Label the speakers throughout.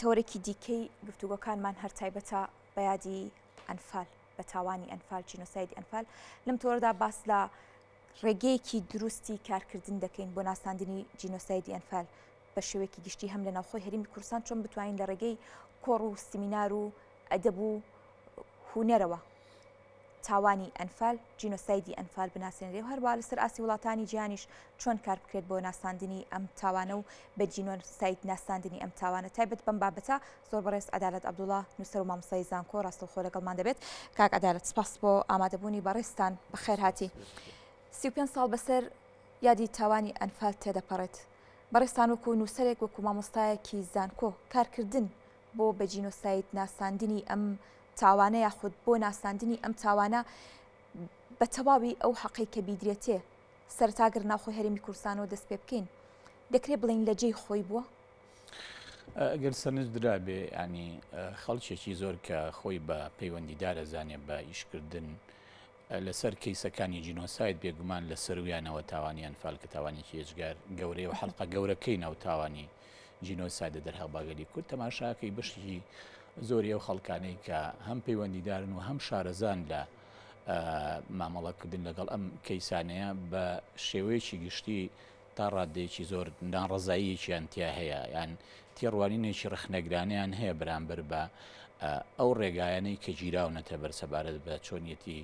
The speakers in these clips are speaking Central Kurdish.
Speaker 1: تەوەرێکی دیکەی گفتوگۆکانمان هەر تایبەتە بە یادی ئەنفال، بە تاوانی ئەنفال، جینۆسایدی ئەنفال. لەم تەوەرەدا باس لە ڕێگەیەکی دروستی کارکردن دەکەین بۆ ناساندنی جینۆسایدی ئەنفال بە شێوەیەکی گشتی هەم لە ناوخۆی هەرێمی کوردستان چۆن بتوانین لە ڕێگەی کۆڕ و سیمینار و ئەدەب و هونەرەوە تاوانی ئەنفال، جینۆسایدی ئەنفال بناسێنرێ و هەروەها لەسەر ئاستی وڵاتانی جیهانیش چۆن کار بکرێت بۆ ناساندنی ئەم تاوانە و بە جینۆساید ناساندنی ئەم تاوانە تایبەت بەم بابەتە زۆر بەڕێز عەدالەت عەبدوڵا نووسەر و مامۆستای زانکۆ ڕاستەوخۆ لەگەڵمان دەبێت. کاک عەدالەت سپاس بۆ ئامادەبوونی بەڕێزتان بەخێرهاتی. 35 ساڵ بەسەر یادی تاوانی ئەنفال تێدەپەڕێت. بەڕێزتان وەکو نووسەرێک وەکو مامۆستایەکی زانکۆ کارکردن بۆ بە جینۆساید ناساندنی ئەم تاوانە یاخود بۆ ناساندنی ئەم تاوانە بە تەواوی ئەو حەقەی کە بیدرێتێ سەرەتا گەر ناوخۆی هەرێمی کوردستانەوە دەست پێ بکەین دەکرێ بڵێین لە جێی خۆی بووە؟
Speaker 2: ئەگەر سەرنج درابێ ینی خەڵکێکی زۆر کە خۆی بە پەیوەندیدار ئەزانێ بە ئیشکردن لەسەر کەیسەکانی جینۆساید بێگومان لە سەرویانەوە تاوانی ئەنفال کە تاوانێکی ئێجگار گەورەیە و حەڵقە گەورەکەی ناو تاوانی جینۆسایدە دەرهەق بە گەلی کورد تەماشاکەی بەشێکی زۆری ئەو خەڵکانەی کە هەم پەیوەندیدارن و هەم شارەزان لە مامەڵەکردن لەگەڵ ئەم کەیسانەیە بە شێوەیەکی گشتی تا ڕاددەیەکی زۆر ناڕەزاییەکیان تیا هەیە یان تێڕوانینێکی ڕەخنەگرانەیان هەیە بەرامبەر بە ئەو ڕێگایانەی کە گیراونەتە بەر سەبارەت بە چۆنیەتی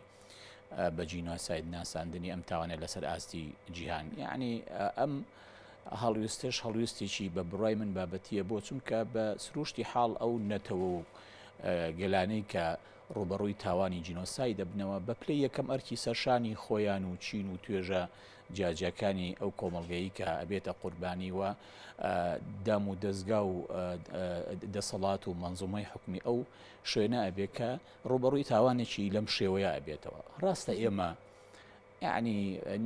Speaker 2: بە جینۆساید ناساندنی ئەم تاوانە لەسەر ئاستی جیهان یعنی ئەم هەڵویستش هەڵویستێکی بە بڕای من بابەتیە بۆ چونکە بە سروشتی حاڵ ئەو نەتەوە و گەلانەی کە ڕوبەڕووی تاوانی جینۆساید دەبنەوە بە پلەی یەکەم ئەرکی سەرشانی خۆیان و چین و توێژە جیاجیاکانی ئەو کۆمەڵگەی کە ئەبێتە قوربانی و دام و دەزگا و دەسەڵات و مەنزومەی حکومی ئەو شوێنە ئەبێ کە ڕوبەڕووی تاوانێکی لەم شێوەیە ئەبێتەوە ڕاستە ئێمە یعنی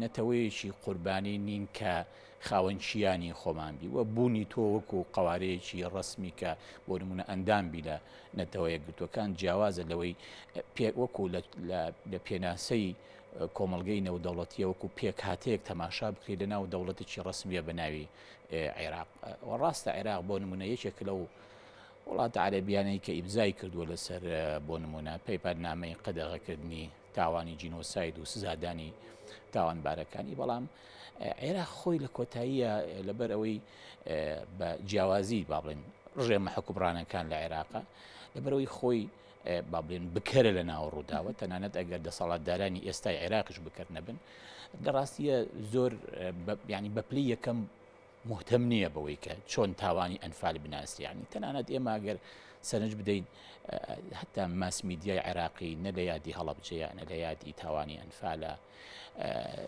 Speaker 2: نەتەوەیەکی قوربانی نین کە خاوەن کیانی خۆمان بی و بوونی تۆ وەکو قوارەیەکی ڕسمی کە بۆ نمونە ئەندام بی لە نەتەوە یەکگرتوەکان جیاوازە لەوەی پێ وەکو لە پێناسەی کۆمەڵگەی نێودەوڵەتیە وەکو پێکهاتەیەک تەماشا بکرێت لە ناو دەوڵەتێکی ڕسمیە بە ناوی عێراق و ڕاستە عێراق بۆ نمونە یەکێک لەو وڵاتە عەرەبیانەی کە ئیمزای کردووە لەسەر بۆ نمونە پەیپەرنامەی قەدەغەکردنی تاوانی جینۆساید و سزادانی تاوانبارەکانی بەڵام عێراق خۆی لە کۆتاییە لەبەر ئەوەی بە جیاوازی با بڵێن ڕژێمە حکومڕانەکان لە عێراقا لەبەرەوەی خۆی با بڵێن بکەرە لە ناو ڕووداوە تەنانەت ئەگەر دەسەڵاتدارانی ئێستای عێراقیش بکەر نەبن لە ڕاستیە زۆر ینی بە پلی یەکەم مهتەم نییە بەوەی کە چۆن تاوانی ئەنفال بناسری ینی تەنانەت ئێمە ئەگەر سەرنج بدەین هەتا ماس میدیای عێراقی نە لە یادی هەڵەبجەیە نە لە یادی تاوانی ئەنفالە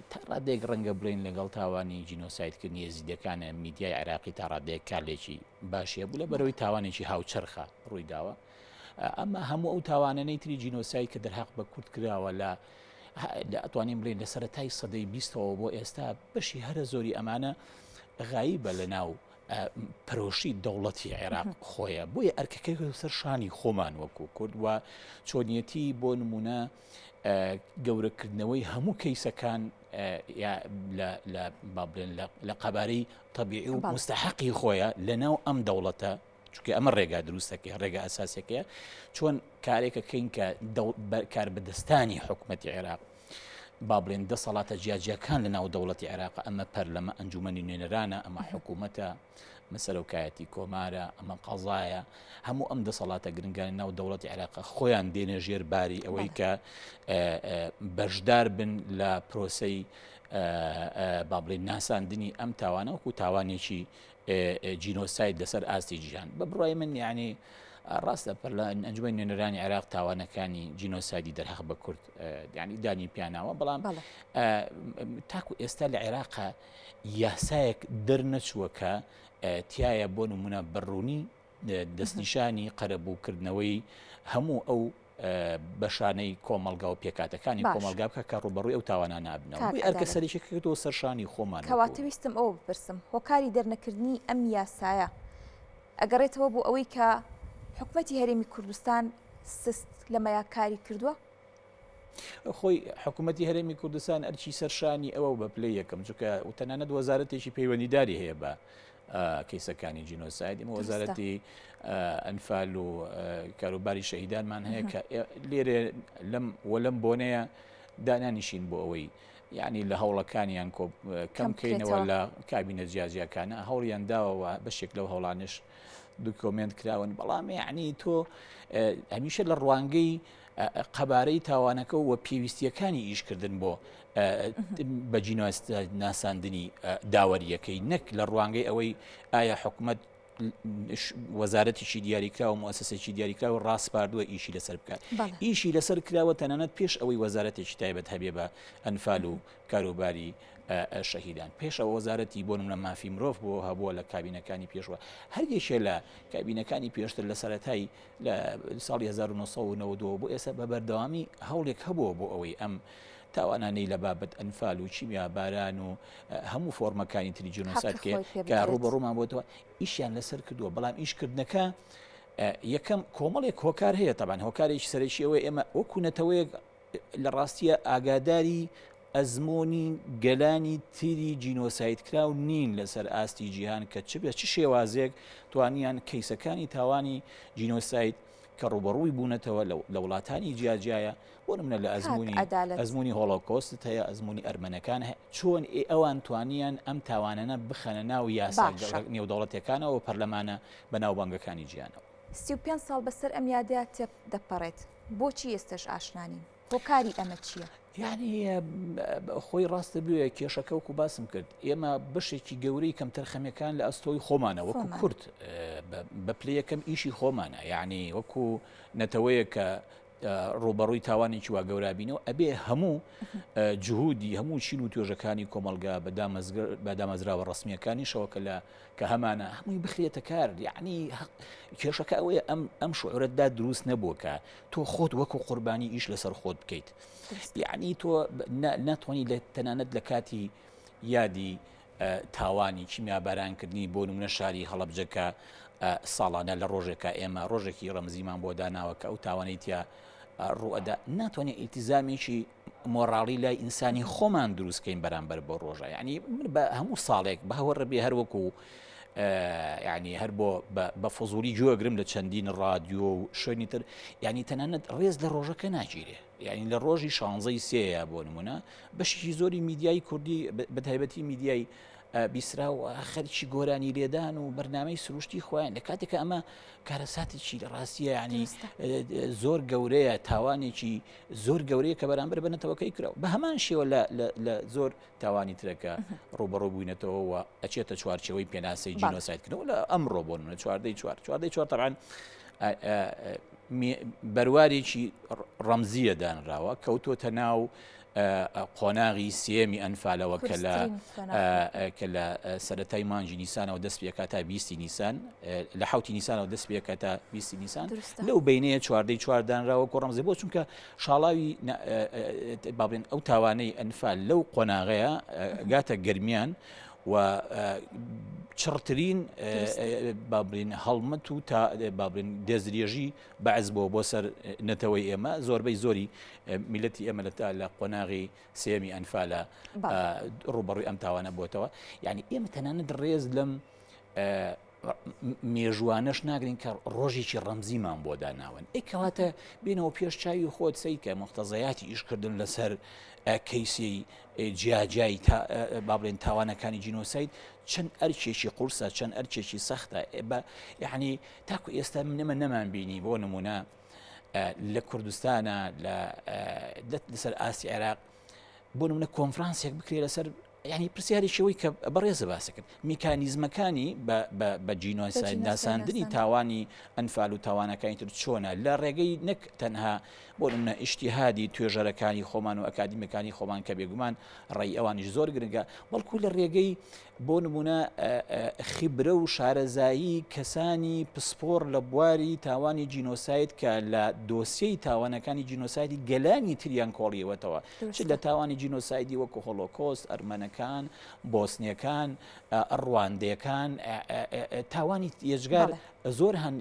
Speaker 2: تا ڕادێک ڕەنگە بڵین لەگەڵ تاوانی جینۆسایدکردنی ئێزیدەکانە میدیای عێراقی تا ڕادەیەک کارلێکی باشیە بوو لە بەرەوەی تاوانێکی هاوچەرخە ڕووی داوە ئەمە هەموو ئەو تاوانانەی تری جینۆساید کە دەرهەق بە کورد کراوە لە لە ئەتوانین بڵێن لە سەرەتای سەدەی بیستەوە بۆ ئێستا بەشی هەرە زۆری ئەمانە غایبە لە ناو پەرۆشی دەوڵەتی عێراق خۆیە بۆیە ئەرکەکەی سەر شانی خۆمان وەکو کورد و چۆنیەتی بۆ نمونە گەورەکردنەوەی هەموو کەیسەکان لە بڵێن لە قەبارەی طببیعی و مستحقی خۆیە لە ناو ئەم دەوڵەتە چونکە ئەمە ڕێگا دروستەکەی ڕێگا ئەساسەکەیە چۆن کارێکە کەین کە کاربەدەستانی حکوومەتتی عێراق با بڵێن دەسەڵاتە جیاجیاکان لە ناو دەوڵەتی عێراق ئەمە پەرلەمە ئەنجومەنی نوێنەرانە ئەمە حکوومەتە مەسەرۆکایەتی کۆمارە ئەمە قەزایە هەموو ئەم دەسەڵاتە گرنگانی ناو دەوڵەتی عێراق خۆیان دێنە ژێر باری ئەوەی کە بەشدار بن لە پرۆسەی با بڵێن ناساندنی ئەم تاوانە وەکو تاوانێکی جینۆساید لەسەر ئاستی جیهان بە بڕای من یعنی ڕاستە پەرلەمان ئەنجومەنی نوێنەرانی عێراق تاوانەکانی جینۆسایدی دەرهەق بە کورد یعنی دانی پیاناوە بەڵام تاکو ئێستا لە عێراق یاسایەک دەرنەچووە کە تایە بۆ نمونە بەڕوونی دەستنیشانی قەرەبووکردنەوەی هەموو ئەو بەشانەی کۆمەڵگا و پێکهاتەکانی کۆمەڵگا بکە کە ڕووبەڕووی ئەو تاوانانە نابنەوە. بۆیە ئەرکە سەرەکیەکە کردەوە سەر شانی خۆمان.
Speaker 1: کەواتە ویستم ئەوە بپرسم هۆکاری دەرنەکردنی ئەم یاسایە ئەگەڕێتەوە بۆ ئەوەی کە حکومەتی هەرێمی کوردستان سست لەمەیا کاری کردووە؟
Speaker 2: خۆی حکوومەتی هەرێمی کوردستان ئەرکی سەرشانی ئەوە بە پلەی یەکەم چونکە و تەنانەت وەزارەتێکی پەیوەندیداری هەیە بە. کەیسەکانی جینۆساید ئێمە وەزارەتی ئەنفال و کاروباری شەهیدانمان هەیە کە لێرێ لەم وە لەم بۆنەیە دانانیشین بۆ ئەوەی یعنی لە هەوڵەکانیان کەم کەینەوە لە کابینە جیاجیاکانە هەوڵیان داوەوە بەشێک لەو هەوڵانش document کراون بەڵام یعنی تۆ هەمیشە لە ڕوانگەی قەبارەی تاوانەکە و پێویستیەکانی ئیشکردن بۆ بە جینۆساید ناساندنی داوەریەکەی نەک لە ڕوانگەی ئەوەی ئایا حکومەت وەزارەتێکی دیاریکراوە موسسێکی دیاریکراوە ڕاسپاردووە ئیشی لەسەر بکات ئیشی لەسەر کراوە تەنانەت پێش ئەوەی وەزارەتێکی تایبەت هەبێ بە ئەنفال و کاروباری شەهیدان پێش ئەوە وەزارەتی بۆ نمونە مافی مرۆڤ بۆ هەبووە لە کابینەکانی پێشوە هەر یەکێ لە کابینەکانی پێشتر لە سەرەتای لە ساڵی 1992 بۆ ئێستا بە بەردەوامی هەوڵێک هەبووە بۆ ئەوەی ئەم تاوانانەی لە بابەت ئەنفال و کیمیا باران و هەموو فۆرمەکانی تری جینۆساید کە ڕووبەڕوومان بۆتەوە ئیشیان لەسەر کردووە بەڵام ئیشکردنەکە یەکەم کۆمەڵێک هۆکار هەیە تەبان هۆکارێکی سەرەکی ئەوەی ئێمە وەکو نەتەوەیەک لە ڕاستیە ئاگاداری ئەزمۆنی گەلانی تری جینۆساید کراو نین لەسەر ئاستی جیهان کە چ بە چ شێوازێک توانیان کەیسەکانی تاوانی جینۆساید کە ڕووبەڕووی بوونەتەوە لە وڵاتانی جیاجیایە بۆ نمونە لە ئەزمموی ئەزمموی هۆڵۆکۆست هەیە ئەزمموی ئەرمەنەکان هەیە چۆن ئێ ئەوان توانیان ئەم تاوانانە بخەنە ناو یاسا نێودەوڵەتەکانەوە پەرلەمانە بە ناوبانگەکانی جیانەوە.
Speaker 1: 35 ساڵ بەسەر ئەم یادە تێدەپەڕێت بۆچی ئێستەش ئاشنا نین؟ هۆکاری ئەمە چییە؟
Speaker 2: یعنی خۆی ڕاستە بوێ کێشەکە وەکو باسم کرد ئێمە بەشێکی گەورەی کەمتەرخەمیەکان لە ئەستۆی خۆمانە وەکو کورد بە پلەی یەکەم ئیشی خۆمانە یعنی وەکو نەتەوەیە کە ڕوبەڕووی تاوانێکی وا گەورابینەوە ئەبێ هەموو جهودی هەموو چین و توێژەکانی کۆمەلگا بە دامەزراوە ڕسمیەکانیشەوە کە لە کە هەمانە هەمووی بخرێتە کار یعنی کێشەکە ئەوەیە ئەم ئەم شعورەتدا دروست نەبووە کە تۆ خۆت وەکو قوربانی ئیش لەسەر خۆت بکەیت یعنی تۆ ناتوانانی لە تەنانەت لە کاتی یادی تاوانی کیمیابارانکردنی بۆ نمونە شاری هەڵەبجەکە ساڵانە لە ڕۆژێکە ئێمە ڕۆژێکی ڕەمزیمان بۆ داناوە کە ئەو تاوانەی تیا ڕوئەدا ناتوانێت ئیلتیزامێکی مۆڕاڵی لای ئینسانی خۆمان دروستکەین بەرامبەر بۆ ڕۆژە یعنی من بە هەموو ساڵێک بە هەوە ڕبێ هەر وەکو یعنی هەر بۆ بە فزولی گوێگرم لە چەندین ڕادیۆ و شوێنی تر یعنی تەنانەت ڕێز لە ڕۆژەکە ناگیرێ یعنی لە ڕۆژی شانزەی سێیە بۆ نمونە بەشێکی زۆری میدیای کوردی بە تایبەتی میدیای بیسرا و خەرکی گۆرانی لێدان و بەرنمەی سروشتی خۆیان لە کاتێکە ئەمە کارەساتێکی لە ڕاستیە ینی زۆر گەورەیە تاوانێکی زۆر گەورەیە کە بەرامبەر بە نەتەوەکەی کرا بە هەمان شێوە لە زۆر تاوانی ترەکە ڕوبەڕوو بووینەتەوە و ئەچێتە چوارچەوەی پێناسەی جینۆسایدکردنەوە لە ئەمڕۆ بۆ نمونە چواردەی چوار چواردەی چوار تەبعەن بەروارێکی ڕەمزیە دانراوە کەوتۆتە ناو قۆناغی سێمی ئەنفالەوە کە لە کە لە سەتای مانجی نیسانەوە دەست پێکا تا بیستی نیسان لە حوتی نیسانەوە دەست پێکا تا بیستی نیسان لەو بینەیە چواردەی چواردانراوە کۆ ڕەمزی بۆ چونکە شاڵاوی بابێن ئەو تاوانەی ئەنفال لەو قۆناغەیە گاتە گەرمیان و چڕترین بابلین هەڵمەت و تا بابلین دێزرێژی بەعس بۆ بۆ سەر نەتەوەی ئێمە زۆربەی زۆری میلەتی ئێمە لە تا لە قۆناغی سێمی ئەنفالە ڕوبەڕووی ئەم تاوانە بۆتەوە یعنی ئێمە تەنانەت ڕێز لەم مێژوانەش ناگرین کە ڕۆژێکی ڕەمزیمان بۆ داناون ئەی کەواتە بینەوە پێش چاوی خۆت سەیکە مختەزەیاتی ئیشکردن لەسەر کەیسی جیاجیای با بڵێن تاوانەکانی جینۆساید چەند ئەرکێکی قورسە چەند ئەرکێکی سەختە بە یعنی تاکو ئێستا منەمە نەمان بینی بۆ نمونە لە کوردستانە لە لەسەر ئاستی عێراق بۆ نمونە کۆنفرانسێک بکرێ لەسەر ینی پرسیاری شێوەی کە بەڕێزە باسی کرد میکانیزمەکانی بە جینۆساید ناساندنی تاوانی ئەنفال و تاوانەکانی تر چۆنە لە ڕێگەی نەک تەنها بۆ نمونە ئیجتیهادی توێژەرەکانی خۆمان و ئەکادیمەکانی خۆمان کە بێگومان ڕێی ئەوانیش زۆر گرنگە بەڵکو لە ڕێگەی بۆ نمونە خیبرە و شارەزایی کەسانی پسپۆڕ لە بواری تاوانی جینۆساید کە لە دۆسیەی تاوانەکانی جینۆسایدی گەلانی تریان کۆڵیوەتەوە چ لە تاوانی جینۆسایدی وەکو هۆلۆکۆست ئەرمەنەکان. ئەرمەنەکان، بۆسنیەکان، ڕواندێکان، تاوانی یەجگار زۆر هەن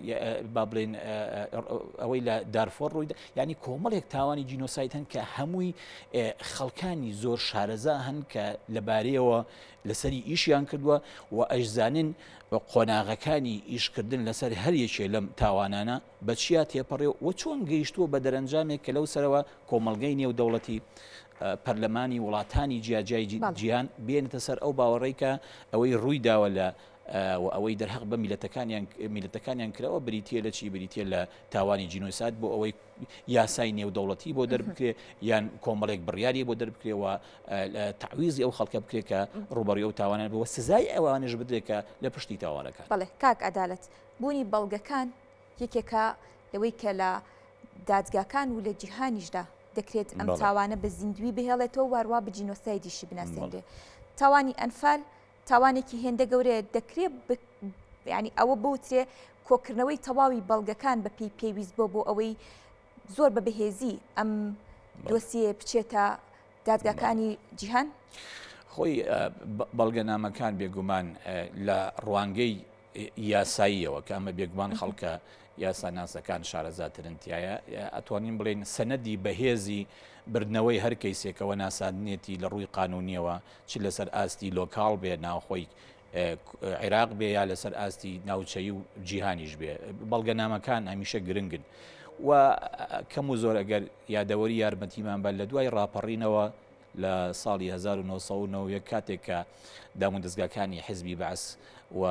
Speaker 2: با بڵێن ئەوەی لە دارفۆر ڕوویدا یعنی کۆمەڵێک تاوانی جینۆساید هەن کە هەمووی خەڵکانی زۆر شارەزا هەن کە لەبارەیەوە لەسەری ئیشیان کردووە و ئەشزانن قۆناغەکانی ئیشکردن لەسەر هەر یەکێ لەم تاوانانە بە چیا تێپەڕێ و چۆن گەیشتووە بە دەرەنجامێک کە لەو سەرەوە کۆمەڵگەی نێودەوڵەتی پەرلەمانی وڵاتانی جیاجیای جیهان بێنێتە سەر ئەو باوەڕەی کە ئەوەی ڕووی داوە لە و ئەوەی دەرهەق بە میلەتەکانیان میلەتەکانیان کراوە بریتە لە چی بریتە لە تاوانی جینۆساید بۆ ئەوەی یاسای نێودەوڵەتی بۆ دەربکرێ یان کۆمەڵێک بڕیاری بۆ دەربکرێ و تەعویزی ئەو خەڵکە بکرێت کە ڕوبەڕی ئەو تاوانە بووە سزای ئەوانش بدرێت کە لە پشتی تاوانەکان.
Speaker 1: بەڵێ کاک عەدالەت بوونی بەڵگەکان یەکێکە لەوەی کە لە دادگاکان و لە جیهانیشدا دەکرێت ئەم تاوانە بە زیندوی بهێڵێتەوە واروا بە جینۆسایدیشی بناسێنرێ تاوانی ئەنفال تاوانێکی هێندە گەورەیە دەکرێت ینی ئەوە بوترێ کۆکردنەوەی تەواوی بەڵگەکان بە پێی پێویست بۆ بۆ ئەوەی زۆر بە بەهێزی ئەم دۆسیە بچێتە دادگاکانی جیهان؟
Speaker 2: خۆی بەڵگەنامەکان بێگومان لە ڕوانگەی یاساییەوە کە ئەمە بێگومان خەڵکە یاساناسەکان شارەزاترن تایە ئەتوانین بڵێن سەنەدی بەهێزی بردنەوەی هەر کەیسێکەوە ناساندنێتی لە ڕووی قانونیەوە چ لەسەر ئاستی لۆکاڵ بێ ناوخۆی عێراق بێ یا لەسەر ئاستی ناوچەیی و جیهانیش بێ بەڵگەنامەکان هەمیشە گرنگن و کەم و زۆر ئەگەر یادەوەری یارمەتیمان بە لە دوای ڕاپەڕینەوە لە ساڵی 1991 کاتێک کە دامودەزگاکانی حزبی بەعس و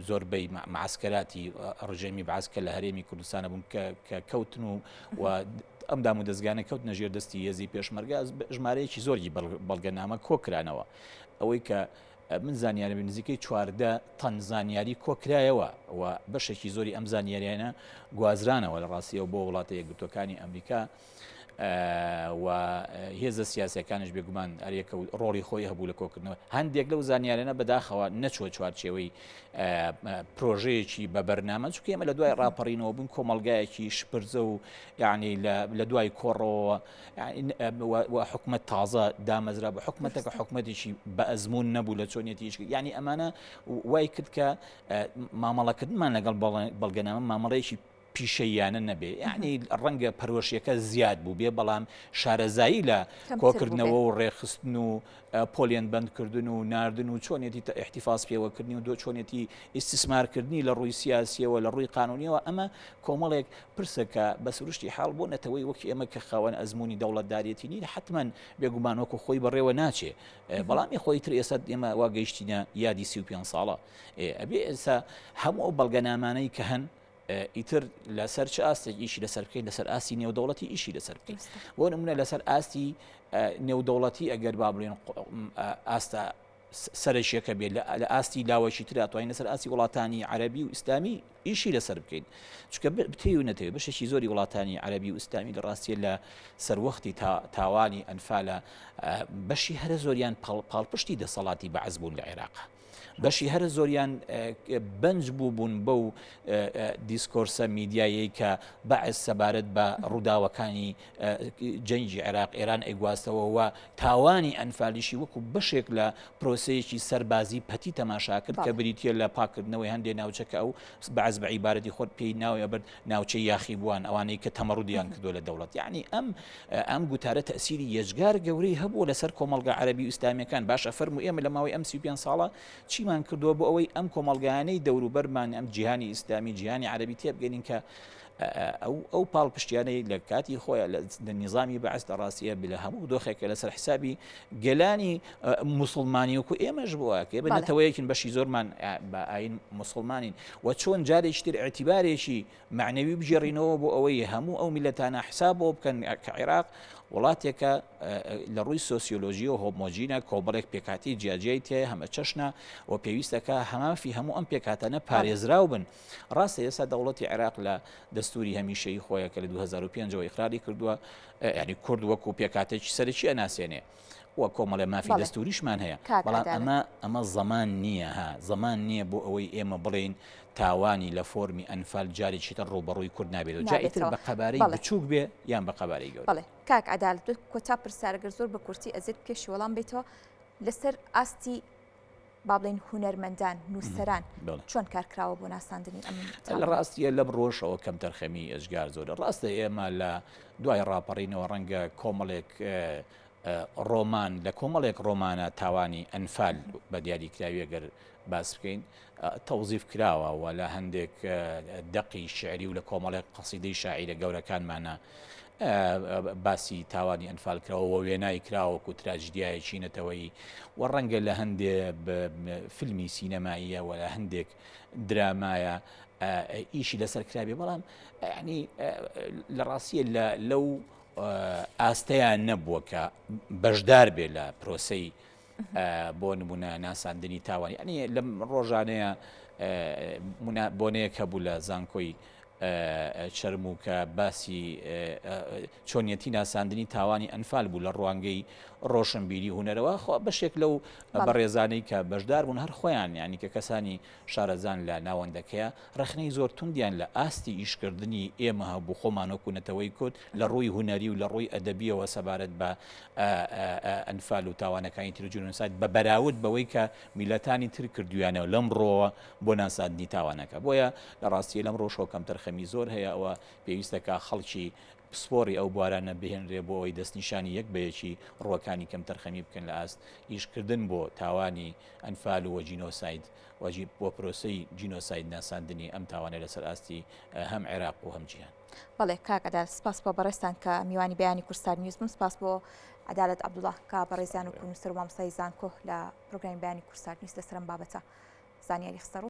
Speaker 2: زۆربەی معسکەراتی ڕژێمی بەعس کە لە هەرێمی کوردستانە بوون کە کەوتن و و ئەم دامودەزگانە کەوتنە ژێر دەستی هێزی پێشمەرگە ژمارەیەکی زۆری بەڵگەنامە کۆکرانەوە ئەوەی کە من زانیارم نزیکەی 14 تەن زانیاری کۆکرایەوە و بەشێکی زۆری ئەم زانیاریانە گوازرانەوە لە ڕاستیەوە بۆ وڵاتە یەکگرتوەکانی ئەمریکا و هێزە سیاسەکانش بێگومان هەریەکە و ڕۆڵی خۆی هەبوو لە کۆکردنەوە هەندێک لەو زانیارانە بەداخەوە نەچوە چوارچێوەی پرۆژەیەکی بە بەرنامە چونکە ئێمە لە دوای ڕاپەڕینەوە بوون کۆمەڵگایەکی شپرزە و یعنی لە دوای کۆڕەوە و حکومت تازە دامەزرا بە حکومەتەکە حکومەتێکی بە ئەزمون نەبوو لە چۆنیەتی یعنی ئەمانە وای کرد کە مامەڵەکردنمان لەگەڵ بەڵگەنامە مامەڵەیەکی پیشەییانە نەبێ یعنی ڕەنگە پەرۆشیەکە زیاد بوو بێ بەڵام شارەزایی لە کۆکردنەوە و ڕێکخستن و پۆلێن بەندکردن و ناردن و چۆنیەتی ئیحتیفاز پێوەکردنی و دۆ چۆنیەتی ئیستیسمارکردنی لە ڕووی سیاسیەوە لە ڕووی قانونیەوە ئەمە کۆمەڵێک پرسە کە بە سروشتی حاڵ بۆ نەتەوەی وەکی ئێمە کە خاوەن ئەزموونی دەوڵەتدارێتی نین حتمما بێگومان وەکو خۆی بەڕێوە ناچێ بەڵام خۆی تر ئێستا ئێمە وا گەیشتینە یادی 35 ساڵە ئەبێ ئێستا هەموو ئەو بەڵگەنامانەی کە هەن ئیتر لەسەر چ ئاستێک ئیشی لەسەر بکەین لەسەر ئاستی نێودەوڵەتی ئیشی لەسەر بکەین بۆ نمونە لەسەر ئاستی نێودەوڵەتی ئەگەر با بڵێن ئاستە سەرەکیەکە بێت لە ئاستی لاوەکی ترا توانین لەسەر ئاستی وڵاتانی عەربی و ئیسلامی ئیشی لەسەر بکەین چونکە بتەوێ و نەتەوێ بەشێکی زۆری وڵاتانی عەربی و ئیسلامی لە ڕاستیە لە سەروەختی تاوانی ئەنفالە بەشی هەرە زۆریان پاڵپشتی دەسەڵاتی بەعس بوون لە عێراق. بەشی هەرە زۆریان بەنج بووبوون بەو discourse ە میدیایەی کە بەعس سەبارەت بە ڕووداوەکانی جەنگی عێراق ئێران ئەیگواستەوە و تاوانی ئەنفالیشی وەکو بەشێک لە پرۆسەیەکی سەربازی پەتی تەماشا کرد کە بریتە لە پاکردنەوەی هەندێک ناوچە کە ئەو بەعس بە عیبارەتی خۆت پێی ناوی ئەبرد ناوچەی یاخیبووان ئەوانەی کە تەمەڕودیان کردووە لە دەوڵەت یعنی ئەم ئەم گوتارە تەئسیری یەجگار گەورەی هەبووە لەسەر کۆمەڵگا عەرەبی و ئیسلامیەکان، باشە فەرموو ئێمە لە ماوەی ئەم 35 ساڵە چیمان کردووە بۆ ئەوەی ئەم کۆمەڵگایانەی دەوروبەرمان ئەم جیهانی ئیسلامی جیهانی عەرەبی تێبگەنین کە ئەو ئەو پاڵپشتیانەی لە کاتی خۆیان لە نیزامی بەعس لە ڕاستیە لە هەموو دۆخێکە لەسەر حسابی گەلانی موسڵمانی وەکو ئێمەش بووە کە بە نەتەوەیەکین بەشی زۆرمان بە ئاین موسڵمانین و چۆن جارێکی تر ئیعتیبارێکی مەعنەوی بگێڕینەوە بۆ ئەوەی هەموو ئەو میللەتانە حساب بۆ بکەن کە عێراق وڵاتێکە لە ڕووی سۆسیۆلۆژیەوە هۆمۆجینە کۆمەڵێک پێکهاتەی جیاجیای تیایە هەمەچەشنە و پێویستەکە هەمافی هەموو ئەم پێکهاتانە پارێزراو بن ڕاستە ئێستا دەوڵەتی عێراق لە دەستوری هەمیشەیی خۆیە کە لە 2005 ەوە ئیقراری کردووە یعنی کورد وەکو پێکهاتەیەکی سەرەکی ئەناسێنێ. و کۆمەڵێ مافی
Speaker 1: بەڵێ.
Speaker 2: دەستوریشمان هەیە
Speaker 1: کاک
Speaker 2: بەڵام
Speaker 1: عەدالەت.
Speaker 2: ئەمە ئەمە زەمان نییە ها زەمان نییە بۆ ئەوەی ئێمە بڵێین تاوانی لە فۆرمی ئەنفال جارێکی تر ڕووبەڕووی کورد نابێتەوە جا ئیتر
Speaker 1: نابێتەوە.
Speaker 2: بە قەبارەی
Speaker 1: بەڵێ.
Speaker 2: بچووک بێ یان بە قەبارەی گەورە.
Speaker 1: بەڵێ کاک عەدالەت کۆتا پرسیار گەر زۆر بە کورتی ئەزیەت بکێشی وەڵام بەیتەوە لەسەر ئاستی با بڵێین هونەرمەندان، نووسەران چۆن کار کراوە بۆ ناساندنی ئەم
Speaker 2: لە ڕاستیە لەم ڕۆژەوە کەمتەرخەمی ئێجگار زۆرە ڕاستە ئێمە لە دوای ڕاپەڕینەوە ڕەنگە کۆمەڵێک ڕۆمان لە کۆمەڵێک ڕۆمانە تاوانی ئەنفال بە دیاریکراویە گەر باس بکەین تەوزیف کراوە و لە هەندێک دەقی شعری و لە کۆمەڵێک قەسیدەی شاعیرە گەورەکانمانە باسی تاوانی ئەنفال کراوە و وێنای کراوە وەکو تراجدیایەکی نەتەوەیی و ڕەنگە لە هەندێ فیلمی سینەماییە و لە هەندێک درامایە ئیشی لەسەر کرابێ بەڵام ینی لە ڕاستیە لە لەو ئاستەیان نەبووە کە بەشدار بێ لە پرۆسەی بۆ نمونە ناساندنی تاوانی ئەنی لەم ڕۆژانەیە بۆنەیەک هەبوو لە زانکۆی چەرموو کە باسی چۆنیەتی ناساندنی تاوانی ئەنفال بوو لە ڕوانگەی ڕۆشنبیری هوەرەوە خۆ بەشێک لەو بەڕێزانەی کە بەشدار بوون هەر خۆیان ینی کە کەسانی شارەزان لە ناوەندەکەیە ڕەخنەی زۆر توندیان لە ئاستی ئیشکردنی ئێمە هەبوو خۆمان وەکو نەتەوەی کورد لە ڕووی هونەری و لە ڕووی ئەدەبیەوە سەبارەت بە ئەنفال و تاوانەکانی تر و جینۆساید بە بەراورد بەوەی کە میللەتانی تر کردویانەوە لەم ڕۆوە بۆ ناساندنی تاوانەکە بۆیە لە ڕاستیە لەم ڕۆشەوە کەمتەرخەمی زۆر هەیە ئەوە پێویستە کە خەڵکی پسپۆڕی ئەو بوارانە بهێنرێ بۆ ئەوەی دەستنیشانی یەک بە یەکی ڕووەکانی کەمتەرخەمی بکەن لە ئاست ئیشکردن بۆ تاوانی ئەنفال و جینۆساید و بۆ پرۆسەی جینۆساید ناساندنی ئەم تاوانە لەسەر ئاستی هەم عێراق و هەم جیهان.
Speaker 1: بەڵێ کاک عەدالەت سپاس بۆ بەڕێزتان کە میوانی بەیانی کوردستان نیوز بوون سپاس بۆ عەدالەت عەبدوڵا کە بەڕێزیان وەکو نووسەر و مامۆستای زانکۆ لە پرۆگرامی بەیانی کوردستان نیوز لەسەر ئەم بابەتە زانیاری خستە ڕوو.